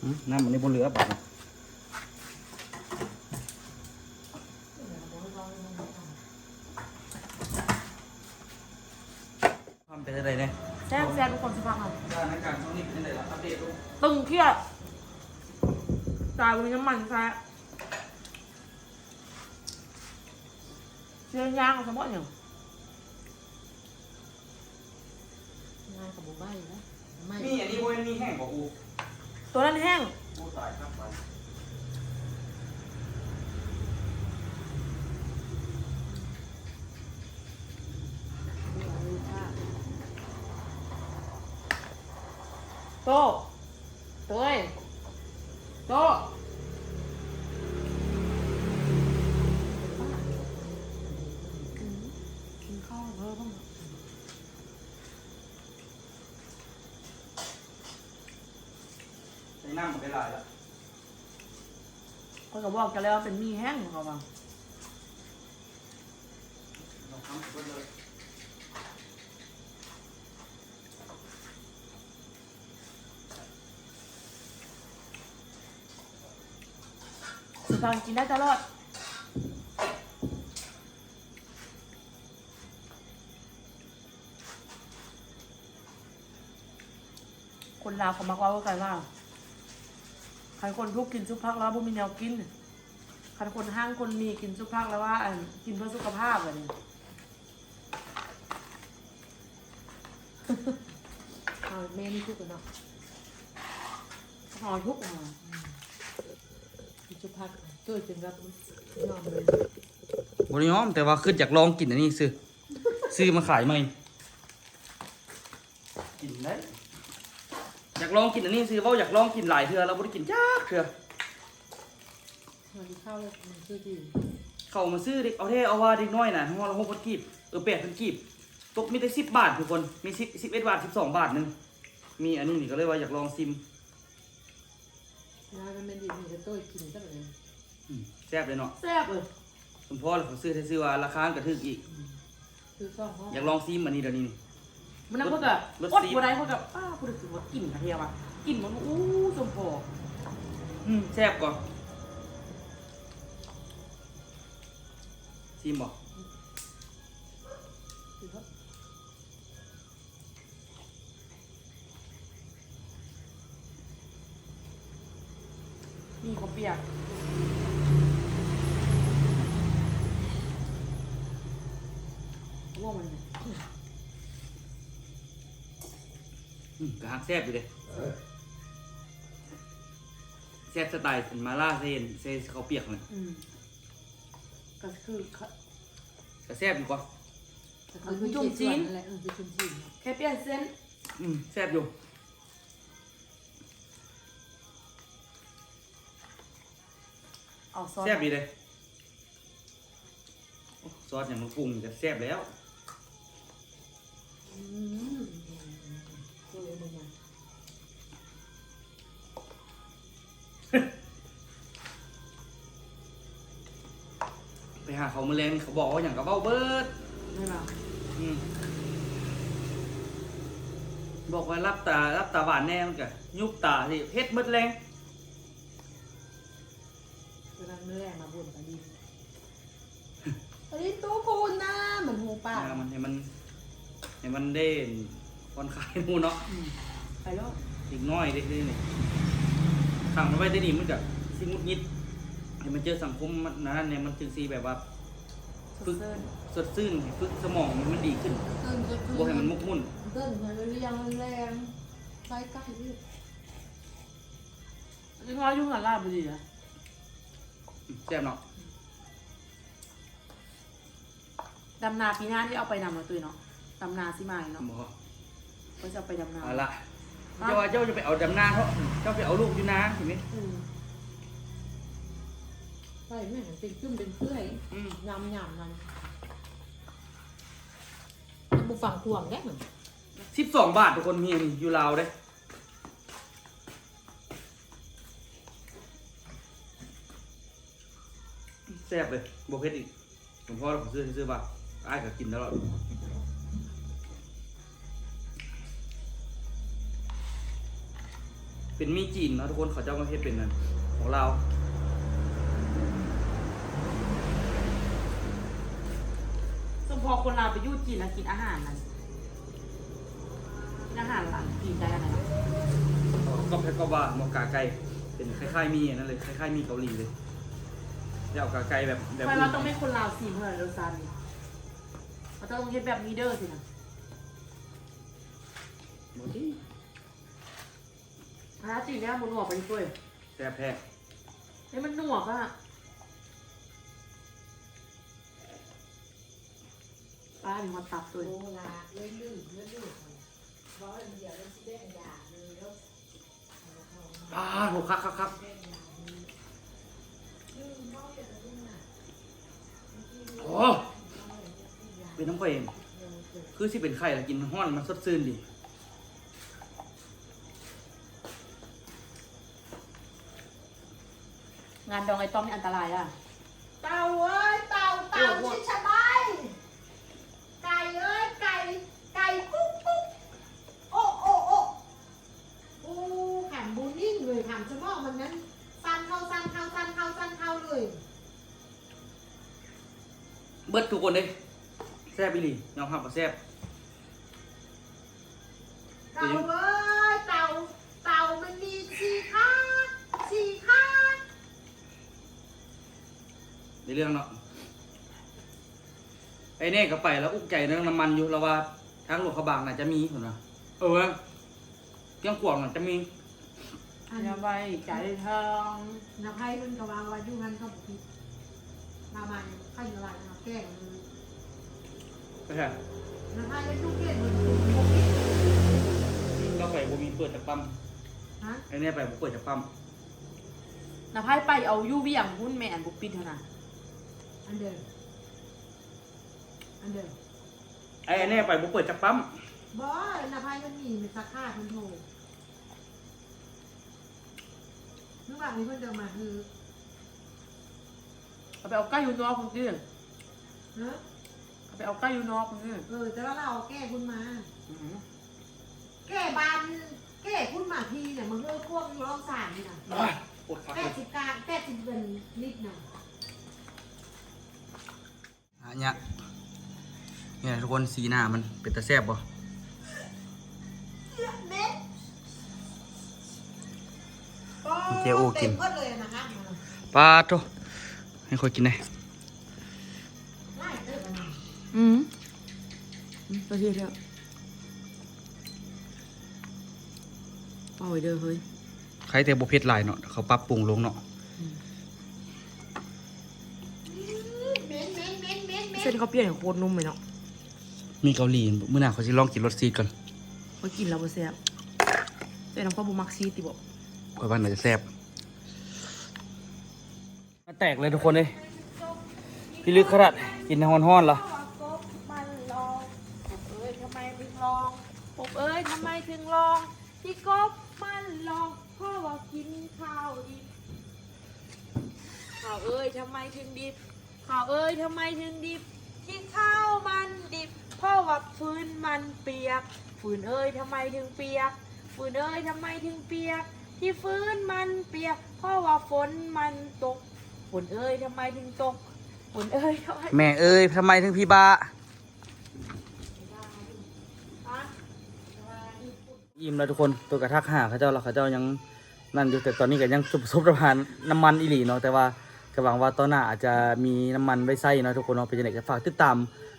ອືມ ນ້ຳອັນນີ້ບໍ່ເຫຼືອບາດນີ້. ຄວາມເປັນຈັ່ງໃດແດ່? ແຊບໆ ທຸກຄົນ ຊິພາມາ ສະຖານະການຊ່ວງນີ້ເປັນຈັ່ງໃດລະ? ອັບເດດດູ. ຕຶງຄຽດ ຕາຍບໍ່ມີນ້ຳມັນໃຊ້ ເຊື່ອຍາງເອົາຊະບໍ່ຫຍັງ ງານກໍບໍ່ໄໝ້ນະ ໄໝ້ ມີອັນນີ້ບໍ່ແມ່ນມີແຫ້ງບໍ່? ໂຕນັ້ນແຫ້ງ. ໂອ້ ຕາຍຄັກໄປ. ໂຕ ໂຕເອີຍ ໂຕ ກິນເຂົ້າເດີ. ໃສ່ນ້ຳມັນໄປຫຼາຍລະ ຂ້ອຍກໍບອກເຈົ້າແລ້ວວ່າເປັນໝີ່ແຫ້ງ ເຂົາວ່າ ຊິຟັງກິນໄດ້ຕະຫຼອດ. ຄົນລາວເຂົາມັກເວົ້າກັນວ່າ ຄັນຄົນທຸກກິນຊຸບຜັກແລ້ວບໍ່ມີແນວກິນ, ຄັນຄົນຮັ່ງຄົນມີກິນຊຸບຜັກແລ້ວວ່າ ອັນ ກິນເພື່ອສຸຂະພາບ ແບບນີ້. ເອົາແມ່ນທຸກເນາະ ເຮົາທຸກ ເຮົາ ອືມ ກິນຊຸບຜັກ ເກີດເປັນແບບຍອມເລີຍ ບໍ່ໄດ້ຍອມ ແຕ່ວ່າຄິດຢາກລອງກິນອັນນີ້ຊື່ ຊື້ມາຂາຍໃໝ່. ກິນໄດ້ ຢາກລອງກິນອັນນີ້ຊື່ ເວົ້າຢາກລອງກິນຫຼາຍເທື່ອແລ້ວ ບໍ່ໄດ້ກິນຈັກເທື່ອ. ເຂົ້າມາຊື້ເດັກ ເອົາແທ້ເອົາວ່າເດັກນ້ອຍນະ ຮອດ ຫົກພັນກີບ ເອີ ແປດພັນກີບ. ຕົກມີແຕ່ສິບບາດທຸກຄົນ ມີສິບ ສິບເອັດບາດ ສິບສອງບາດໜຶ່ງ ມີອັນນີ້ນີ້ກໍເລີຍວ່າຢາກລອງຊິມ. ລາວກໍແມ່ນດີ ມີແຕ່ໂຕ້ຍກິນກັນເລີຍ. ອືມ ແຊບເລີຍເນາະ ແຊບເລີຍ. ສົມພໍແລ້ວ ເຂົາຊື້ ໄດ້ຊື້ວ່າລາຄາມັນກໍຖືກອີກ. ອືມ ຖືກຕ້ອງພ້ອມ. ຢາກລອງຊິມອັນນີ້ດຽວນີ້ນີ້. ມື້ນັ້ນເພິ່ນກໍອົດບໍ່ໄດ້ ເພິ່ນກໍ ປ້າ ຜູ້ໃດຄືວ່າກິນກະເທຍວ່າ ກິນໝົດ. ອູ້ ສົມພໍ. ອືມ ແຊບກໍ ຊິມບໍ່? ອືມ ກິນເຖາະ. ມີເຂົ້າປຽກ ລວກມັນ ອືມ ກໍຮັກແຊບຢູ່ເດ້. ແຊບສະໄຕລ໌ໝາລ່າເຊນ ເຊເຂົ້າປຽກນັ້ນ. ອືມ ກໍຄື ກໍແຊບຢູ່ກໍ ຄືຈຸ່ມຊີ້ນ ແຄ່ປ່ຽນເສັ້ນ. ອືມ ແຊບຢູ່. ເອົາຊອດ ແຊບດີເດ້. ໂອ້ ຊອດຫຍັງມາປຸງນີ້ກໍແຊບແລ້ວ. ອືມ ໄປຫາເຂົາມື້ແລງນີ້ ເຂົາບອກວ່າຫຍັງກໍເວົ້າເບິດ. ແມ່ນບໍ່? ອືມ ບອກວ່າຫຼັບຕາ ຫຼັບຕາຫວານແດ່ ມັນກໍຍຸບຕາຊິເຮັດໝົດແລງ. ຄືນັ້ນມື້ແລງມາບຸນປາດິນ ປາດິນຕູ້ຄູນນະ ມັນຮູ້ປາກ ມັນໃຫ້ມັນ ໃຫ້ມັນໄດ້ຜ່ອນຄາຍຮູ້ເນາະ. ອືມ ໄປໂລດ ເດັກນ້ອຍເດ້ນີ້ ຂັງມັນໄວ້ແຕ່ນີ້ມັນກະຊິຫງຸດຫງິດ ໃຫ້ມັນເຈີສັງຄົມ ມັນນັ້ນແດ່ ມັນຈຶ່ງຊິແບບວ່າ ຝຶກ ສົດຊື່ນ ສົດຊື່ນ ໃຫ້ຝຶກສະໝອງໃຫ້ມັນດີຂຶ້ນ ຕື່ນ ຕື່ນ ບໍ່ໃຫ້ມັນໝົກໝຸ່ນ ຕື່ນໃຫ້ມັນລຽງແຮງ ໄປໄກອີກ. ເດັກນ້ອຍຢູ່ເຮືອນຫຼາຍບໍ່ດີນະ. ແຊບເນາະ. ດຳນາປີໜ້ານີ້ເອົາໄປນຳເນາະຕຸ້ຍເນາະ ດຳນາຊິມານີ້ເນາະ. ບໍ່ ຂ້ອຍຊິເອົາໄປດຳນາ. ເອົາລະ ເຈົ້າວ່າເຈົ້າຈະໄປເອົາດຳນາເນາະ ເຈົ້າໄປເອົາລູກຢູ່ນາເຫັນໄໝ? ອືມ ໄປແມ່ນເປັນຈຸ້ມເປັນເປື່ອຍ. ອືມ ຍາມໆ ນັ້ນ ມັນບໍ່ຟັງພວງເດ້. ສິບສອງບາດທຸກຄົນ ມີອັນນີ້ຢູ່ລາວເດ້. ແຊບເລີຍ ບໍ່ເຜັດອີກ. ສົມພໍແລ້ວ ເຊື່ອ ເຊື່ອວ່າອ້າຍກໍກິນຕະຫຼອດ. ເປັນໝີ່ຈີນເນາະທຸກຄົນ ເຂົາເຈົ້າມາເຮັດເປັນອັນຂອງລາວ. ສົມພໍຄົນລາວໄປຢູ່ຈີນແລ້ວກິນອາຫານນັ້ນ ກິນອາຫານລາວຈີນໄດ້ອັນນັ້ນ. ກໍເພາະວ່າໝໍກາໄກ່ເປັນຄ້າຍໆໝີ່ອັນນັ້ນເລີຍ ຄ້າຍໆໝີ່ເກົາຫຼີເລີຍ ແລ້ວເອົາກາໄກ່ແບບ ແບບ ຂ້ອຍວ່າຕ້ອງເປັນຄົນລາວຊີມເທື່ອ ລົດຊາດນີ້ ເຂົາຕ້ອງເຮັດແບບນີ້ເດີຊິນະ. ບໍ່ຕິ ຖ້າຈີນແລ້ວບໍ່ນົວປານນີ້ເວີຍ ແຊບແທ້ ໃຫ້ມັນນົວກະ ປານີ້ຮອດຕັບເວີຍ. ໂອ້ ລາເອີຍ ລືມເດີ ລືມ ເວົ້າອັນດຽວແລ້ວຊິແບ່ງຢາເລີຍເດີ. ປາໂຫ ຄັກໆໆ. ໂອ້ ເປັນນຳຂ້ອຍເອງ ຄືຊິເປັນໄຂ້ລະ ກິນຮ້ອນມັນສົດຊື່ນດີ. ງານດອງໄອ້ຕ້ອມນີ້ອັນຕະລາຍລະ. ເຕົ່າເອີຍ ເຕົ່າ ເຕົ່າຊິສະບາຍ. ໄກ່ເອີຍ ໄກ່ ໄກ່ກຸກກຸກ ໂອະໂອະໂອະ. ໂອ້ ຂຳບໍ່ນິ່ງເລີຍ ຂຳສະໝອງມັນນັ້ນ ສັ່ນເທົາ ສັ່ນເທົາ ສັ່ນເທົາ ສັ່ນເທົາເລີຍ. ເບິດທຸກຄົນເດ້ ແຊບອີ່ຫຼີ ຍອມຮັບວ່າແຊບ. ເຕົ່າເອີຍ ເຕົ່າ ເຕົ່າມັນມີສີ່ຂາ ສີ່ຂາ. ໃນເລື່ອງເນາະ ໄອ້ແນ່ກໍໄປລະອຸກໃຈເລື່ອງນ້ຳມັນຢູ່ ລະວ່າທາງຫຼວງພະບາງໜ້າຈະມີພຸ້ນນະ. ເອີ ກຽງຂວາງນະຈະມີ ອັນ ຢ່າໄວ້ໃຈເທິງ. ນາໄພເພິ່ນກໍວ່າ ວ່າຢູ່ຫັ້ນເຂົາບໍ່ຜິດ ລາວວ່າຫຍັງ ຄັນລາວວ່າຫຍັງແກ້ງເລີຍ. ໄປໃສ? ນາໄພຢູ່ເຂດເພິ່ນບໍ່ຜິດ. ລາວໄປບໍ່ມີເປີດຈັກປ້ຳ. ຮະ? ໄອ້ແນ່ໄປບໍ່ເປີດຈັກປ້ຳ. ນາໄພໄປເອົາຢູ່ວຽງພຸ້ນແມ່ ອັນບໍ່ປິດຫັ້ນນະ. ອັນເດີ ອັນເດີ. ໄອ້ແນ່ໄປບໍ່ເປີດຈັກປ້ຳ. ບໍ່ ນະໄພມັນມີ ມັນສາຂາເພິ່ນໂທ ຫຼືວ່າໃຫ້ເພິ່ນເດີມາຄື ເອົາໄປເອົາໄກ່ຢູ່ນອກພຸ້ນຕິ. ຮະ? ເອົາໄປເອົາໄກ່ຢູ່ນອກພຸ້ນຕິ. ເອີ ແຕ່ວ່າລາວເອົາແກ່ພຸ້ນມາ. ອື ແກ່ບ້ານ ແກ່ພຸ້ນມາພີ້ນະ ມາເຮີ້ພວກຢູ່ລ້ອງສາມນີ້ນະ. ໂອ້ຍ ປວດຂາ. ແປດສິບກາ ແປດສິບເປັນລິດນະ. ຫາຍາກ. ນີ້ນະທຸກຄົນ ສີໜ້າມັນເປັນຕາແຊບບໍ່? ເຈໂອກິນ. ປາດໂທ້ ໃຫ້ຂ້ອຍກິນແດ່. ອືມ ອືມ ປະເທດແລ້ວ ເອົາໄວ້ເດີເຮີ້ຍ. ໃຄແຕ່ບໍ່ເຜັດຫຼາຍເນາະ ເຂົາປັບປຸງລົງເນາະ. ອືມ ເສັ້ນເຂົາປ່ຽນໂຄດນຸ້ມເລີຍເນາະ. ມີເກົາຫຼີ ມື້ໜ້າຂ້ອຍຊິລອງກິນລົດຊີສກ່ອນ. ຂ້ອຍກິນແລ້ວບໍ່ແຊບ ແຕ່ນ້ອງຂ້ອຍບໍ່ມັກຊີສຕິບໍ? ຂ້ອຍວ່າໜ້າຈະແຊບ. ແຕກເລີຍທຸກຄົນເອີຍ ພິລຶກຂະໜາດ ກິນຮ້ອນໆລະ. ກບມັນລອງ ກບເອີຍ ທຳໄມເຖິງລອງ ກບເອີຍ ທຳໄມເຖິງລອງ ທີ່ກບມັນລອງ ເພາະວ່າກິນເຂົ້າດິບ. ເຂົ້າເອີຍ ທຳໄມເຖິງດິບ ເຂົ້າເອີຍ ທຳໄມເຖິງດິບ ທີ່ເຂົ້າມັນດິບ ເພາະວ່າຟືນມັນປຽກ ຟືນເອີຍ ທຳໄມເຖິງປຽກ ຟືນເອີຍ ທຳໄມເຖິງປຽກ ທີ່ຟືນມັນປຽກ ເພາະວ່າຝົນມັນຕົກ ຝົນເອີຍ ທຳໄມເຖິງຕົກ ຝົນເອີຍ ທຳໄມ ແມ່ເອີຍ ທຳໄມເຖິງພີ້ບ້າ. ອີ່ມແລ້ວທຸກຄົນ ໂຕກະທັກຫາເຂົາເຈົ້າ ແລ້ວເຂົາເຈົ້າຍັງນັ້ນຢູ່ ແຕ່ຕອນນີ້ກະຍັງປະສົບກັບບັນຫານ້ຳມັນອີ່ຫຼີເນາະ ແຕ່ວ່າກະຫວັງວ່າຕອນໜ້າອາດຈະມີນ້ຳມັນໄວ້ໃຊ້ເນາະທຸກຄົນເນາະ. ເປັນຈັ່ງໃດກະຝາກຕິດຕາມ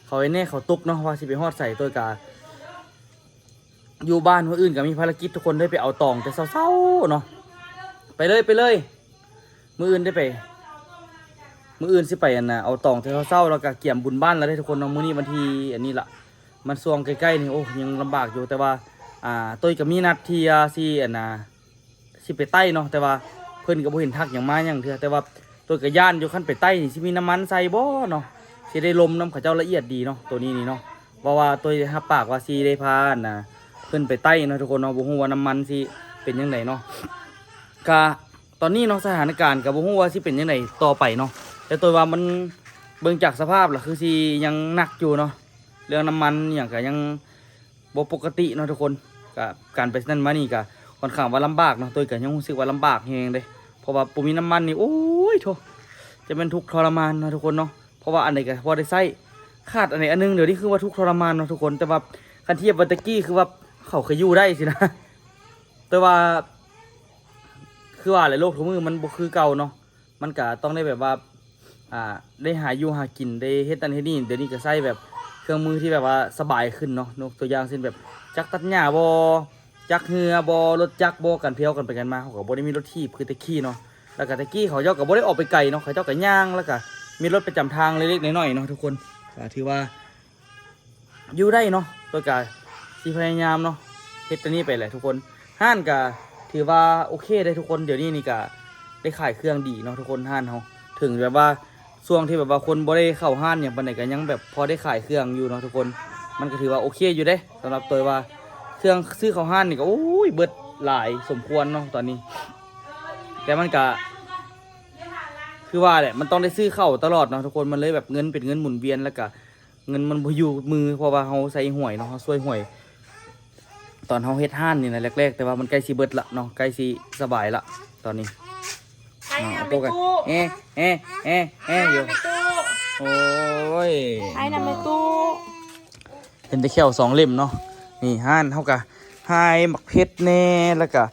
ເຂົາແນ່ ເຂົາຕົກເນາະ ວ່າຊິໄປຮອດໃສ ໂຕກະ ຢູ່ບ້ານ ມື້ອື່ນກະມີພາລະກິດ ທຸກຄົນໄດ້ໄປເອົາຕອງແຕ່ເຊົ້າໆເນາະ. ໄປເລີຍ ໄປເລີຍ ມື້ອື່ນໄດ້ໄປ ມື້ອື່ນຊິໄປ ອັນນ່າ ເອົາຕອງແຕ່ເຊົ້າໆ ແລ້ວກະກຽມບຸນບ້ານແລ້ວເດ້ທຸກຄົນເນາະ. ມື້ນີ້ວັນທີ ອັນນີ້ລະ ມັນຊ່ວງໃກ້ໆນີ້ ໂອ້ ຍັງລຳບາກຢູ່ ແຕ່ວ່າ ອ່າ ໂຕຍກະມີນັດທີ່ ອ່າ ຊິ ອັນນ່າ ຊິໄປໃຕ້ເນາະ ແຕ່ວ່າເພິ່ນກະບໍ່ເຫັນທັກຫຍັງມາຫຍັງເທື່ອ ແຕ່ວ່າ ໂຕຍກະຢ້ານຢູ່ ຄັນໄປໃຕ້ນີ້ຊິມີນ້ຳມັນໃສ່ບໍ່ເນາະ ຊິໄດ້ລົມນຳເຂົາເຈົ້າລະອຽດດີເນາະ. ໂຕນີ້ນີ້ເນາະ ເພາະວ່າໂຕຍໄດ້ຮັບປາກວ່າຊິໄດ້ພາ ອັນນ່າ ເພິ່ນໄປໃຕ້ເນາະທຸກຄົນເນາະ. ບໍ່ຮູ້ວ່ານ້ຳມັນຊິເປັນຈັ່ງໃດເນາະ ກະຕອນນີ້ເນາະ ສະຖານະການກະບໍ່ຮູ້ວ່າຊິເປັນຈັ່ງໃດຕໍ່ໄປເນາະ ແຕ່ໂຕຍວ່າມັນ ເບິ່ງຈາກສະພາບລະຄືຊິຍັງໜັກຢູ່ເນາະ ເລື່ອງນ້ຳມັນຫຍັງກະຍັງ ບໍ່ປົກກະຕິເນາະທຸກຄົນ. ກະການໄປນັ້ນມານີ້ກະຂ້ອນຂ້າງວ່າລຳບາກເນາະ ໂຕຍກະຍັງຮູ້ສຶກວ່າລຳບາກແຮງເດ້ ເພາະວ່າບໍ່ມີນ້ຳມັນນີ້ ໂອ້ຍໂທ້ ຈະແມ່ນທຸກທໍລະມານເນາະທຸກຄົນເນາະ. ເພາະວ່າອັນໃດກະພໍໄດ້ໃຊ້ ຂາດອັນໃດອັນໜຶ່ງ ດຽວນີ້ຄືວ່າທຸກທໍລະມານເນາະທຸກຄົນ. ແຕ່ວ່າຄັນທຽບວ່າແຕ່ກີ້ ຄືວ່າເຂົາກະຢູ່ໄດ້ຊີ້ນະ ແຕ່ວ່າ ຄືວ່າແຫຼະ ໂລກທຸກມື້ມັນບໍ່ຄືເກົ່າເນາະ ມັນກະຕ້ອງໄດ້ແບບວ່າ ອ່າ ໄດ້ຫາຢູ່ຫາກິນ ໄດ້ເຮັດນັ້ນເຮັດນີ້. ດຽວນີ້ກະໃຊ້ແບບເຄື່ອງມືທີ່ແບບວ່າສະບາຍຂຶ້ນເນາະ ຍົກຕົວຢ່າງເຊັ່ນແບບຈັກຕັດຫຍ້າບໍ ຈັກເຫື່ອບໍ ລົດຈັກບໍ ການພຽວກັນໄປກັນມາ ເຮົາກະບໍ່ໄດ້ມີລົດຖີບຄືແຕ່ກີ້ເນາະ. ແລ້ວກະແຕ່ກີ້ເຂົາເຈົ້າກະບໍ່ໄດ້ອອກໄປໄກເນາະ ເຂົາເຈົ້າກະຍ່າງ ແລ້ວກະມີລົດປະຈຳທາງເລັກໆນ້ອຍໆເນາະທຸກຄົນ. ກະຖືວ່າ ຢູ່ໄດ້ເນາະ ໂຕຍກະຊິພະຍາຍາມເນາະ ເຮັດຕົວນີ້ໄປແຫຼະທຸກຄົນ. ຮ້ານກະຖືວ່າໂອເຄເດ້ທຸກຄົນ ດຽວນີ້ນີ້ກະໄດ້ຂາຍເຄື່ອງດີເນາະທຸກຄົນ. ຮ້ານເຮົາເຖິງແບບວ່າຊ່ວງທີ່ແບບວ່າຄົນບໍ່ໄດ້ເຂົ້າຮ້ານຫຍັງປານໃດ ກະຍັງແບບພໍໄດ້ຂາຍເຄື່ອງຢູ່ເນາະທຸກຄົນ. ມັນກະຖືວ່າໂອເຄຢູ່ເດ້ ສຳລັບໂຕຍວ່າເຄື່ອງຊື້ເຂົ້າຮ້ານນີ້ກະ ໂອ້ຍ ເບິດຫຼາຍສົມຄວນເນາະຕອນນີ້ ແຕ່ມັນກະ ຄືວ່າແຫຼະ ມັນຕ້ອງໄດ້ຊື້ເຂົ້າຕະຫຼອດເນາະທຸກຄົນ ມັນເລີຍແບບເງິນເປັນເງິນໝູນວຽນ ແລ້ວກະ ເງິນມັນບໍ່ຢູ່ມື ເພາະວ່າເຮົາໃຊ້ຫວຍເນາະ ເຮົາຊ່ວຍຫວຍ ຕອນເຮົາເຮັດຮ້ານນີ້ນະແລກໆ ແຕ່ວ່າມັນໃກ້ຊິເບິດລະເນາະ ໃກ້ຊິສະບາຍລະຕອນນີ້. ໃຫ້ນະແມ່ຕູ້ ເອ ເອ ເອ ເອຢູ່ ແມ່ຕູ້ ໂອ້ຍ ໃຫ້ນະແມ່ຕູ້ ເຫັນແຕ່ແຂ້ວສອງເຫຼັ້ມເນາະ. ນີ້ຮ້ານເຮົາກະຫາຍໝາກເຜັດແດ່ ແລ້ວກະ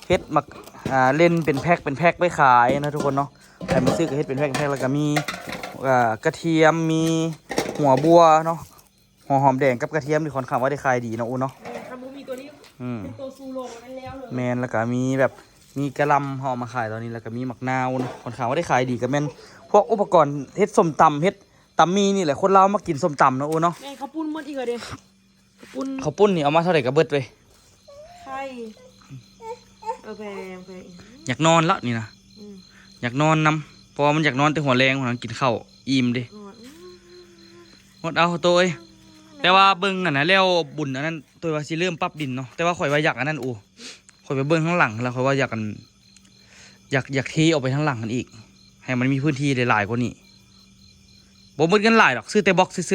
ເຮັດໝາກ ອ່າ ເຫຼັ້ນເປັນແພັກເປັນແພັກໄວ້ຂາຍນະທຸກຄົນເນາະ. ໃຜມາຊື້ກະເຮັດເປັນແພັກເປັນແພັກ ແລ້ວກະມີ ອ່າ ກະທຽມ ມີຫົວບົວເນາະ ຫົວຫອມແດງກັບກະທຽມນີ້ຂ້ອນຂ້າງວ່າໄດ້ຂາຍດີເນາະ ໂອເນາະ. ແມ່ນ ຄັນບໍ່ມີຕົວນີ້ ອືມ ເປັນຕົວຊູໂລງແລ້ວເລີຍ. ແມ່ນ ແລ້ວກະມີແບບ ມີກະຫຼ່ຳເຮົາເອົາມາຂາຍຕອນນີ້ ແລ້ວກະມີໝາກນາວເນາະ ຂ້ອນຂ້າງວ່າໄດ້ຂາຍດີ ກະແມ່ນພວກອຸປະກອນເຮັດສົ້ມຕຳ ເຮັດຕຳໝີ່ນີ້ແຫຼະ ຄົນລາວມັກກິນສົ້ມຕຳເນາະ ໂອເນາະ. ແມ່ນ ເຂົ້າປຸ້ນໝົດອີກແລ້ວເດ້ ເຂົ້າປຸ້ນ ເຂົ້າປຸ້ນນີ້ເອົາມາເທົ່າໃດກະເບິດເວີຍ. ໄຂ່ ເອີ ແພງ ແພງ ຢາກນອນລະນີ້ນະ ອືມ ຢາກນອນນຳ ເພາະວ່າມັນຢາກນອນແຕ່ຫົວແລງ ຫາກິນເຂົ້າອີ່ມເດ້. ຮອດ ຮອດເອົາໂຕເອີຍ ແຕ່ວ່າເບິ່ງອັນນັ້ນແລ້ວ ບຸນອັນນັ້ນ ໂຕວ່າຊິເລີ່ມປັບດິນເນາະ ແຕ່ວ່າຂ້ອຍວ່າຢາກອັນນັ້ນ ໂອ້ ຂ້ອຍໄປເບິ່ງທາງຫຼັງແລ້ວ ຂ້ອຍວ່າຢາກອັນ ຢາກ ຢາກເທອອກໄປທາງຫຼັງຫັ້ນອີກ ໃຫ້ມັນມີພື້ນທີ່ໄດ້ຫຼາຍກວ່ານີ້. ບໍ່ໝົດເງິນຫຼາຍດອກ ຊື້ແຕ່ບລັອກຊື່ໆ.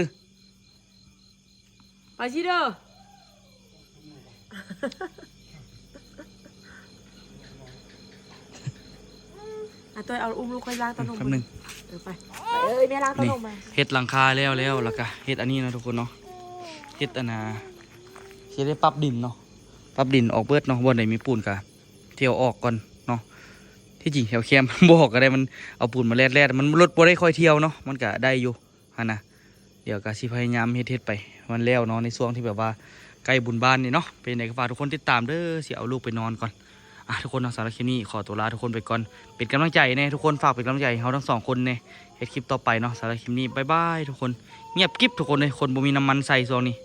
ໄປຊິເດີ. ອາ ຕ້ອຍເອົາ ອຸ້ມລູກຂ້ອຍລ້າງເຕົ້ານົມ ແປັບໜຶ່ງ ເອີ ໄປ ໄປເອີຍ ແມ່ລ້າງເຕົ້ານົມມາ. ນີ້ ເຮັດຫຼັງຄາແລ້ວ ແລ້ວ ແລ້ວກະເຮັດອັນນີ້ເນາະທຸກຄົນເນາະ ເຮັດອັນນ່າ ຊິໄດ້ປັບດິນເນາະ ປັບດິນອອກເບິດເນາະ ບ່ອນໃດມີປູນກະເທອອກກ່ອນເນາະ. ທີ່ຈິງແຖວແຄມ ບໍ່ອອກກະໄດ້ ມັນເອົາປູນມາແລດໆ ມັນ ລົດບໍ່ໄດ້ຄ່ອຍທຽວເນາະ ມັນກະໄດ້ຢູ່ຫັ້ນນະ. ດຽວກະຊິພະຍາຍາມເຮັດ ເຮັດໄປໃຫ້ມັນແລ້ວເນາະ ໃນຊ່ວງທີ່ແບບວ່າໃກ້ບຸນບ້ານນີ້ເນາະ. ເປັນຈັ່ງໃດກະຝາກທຸກຄົນຕິດຕາມເດີ ຊິເອົາລູກໄປນອນກ່ອນ. ອ່ະ ທຸກຄົນເນາະ ສຳລັບຄລິບນີ້ຂໍຕົວລາທຸກຄົນໄປກ່ອນ ເປັນກຳລັງໃຈແນ່ທຸກຄົນ ຝາກເປັນກຳລັງໃຈໃຫ້ເຮົາທັງສອງຄົນແນ່ ເຮັດຄລິບຕໍ່ໄປເນາະ. ສຳລັບຄລິບນີ້ ບາຍບາຍທຸກຄົນ. ງຽບກິບທຸກຄົນເລີຍ ຄົນບໍ່ມີນ້ຳມັນໃສ່ຊ່ວງນີ້.